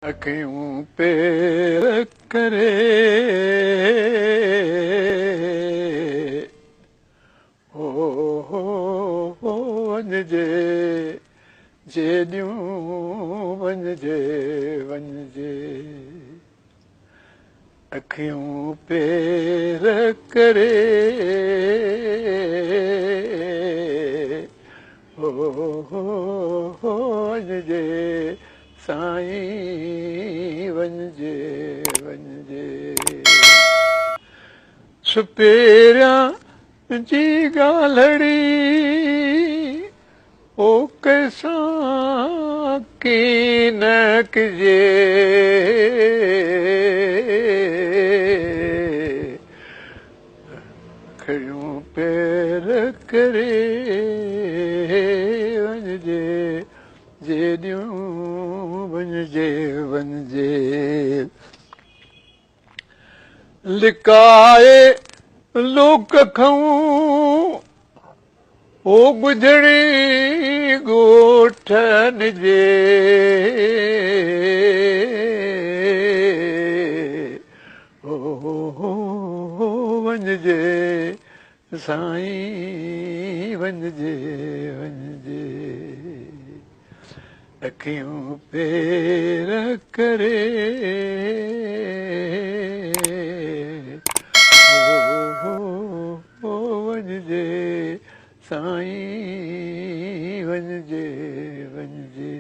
اکيون پير ڪري هو هو وڃجي جيڏيون وڃجي وڃجي اکيون پير ڪري هو هو وڃجي سائين وڃجي وڃجي. سپيريان جي ڳالهڙي او ڪنهن ڪين ڪجي. کڙيون پير ڪري وڃجي جيڏيون وڃجي وڃجي. لڪائي لوڪ کئون او ڳجهڙي ڳوٺن جي. وڃجي سائين وڃجي وڃجي. اکيون پير ڪري وڃجي سائين وڃجي وڃجي.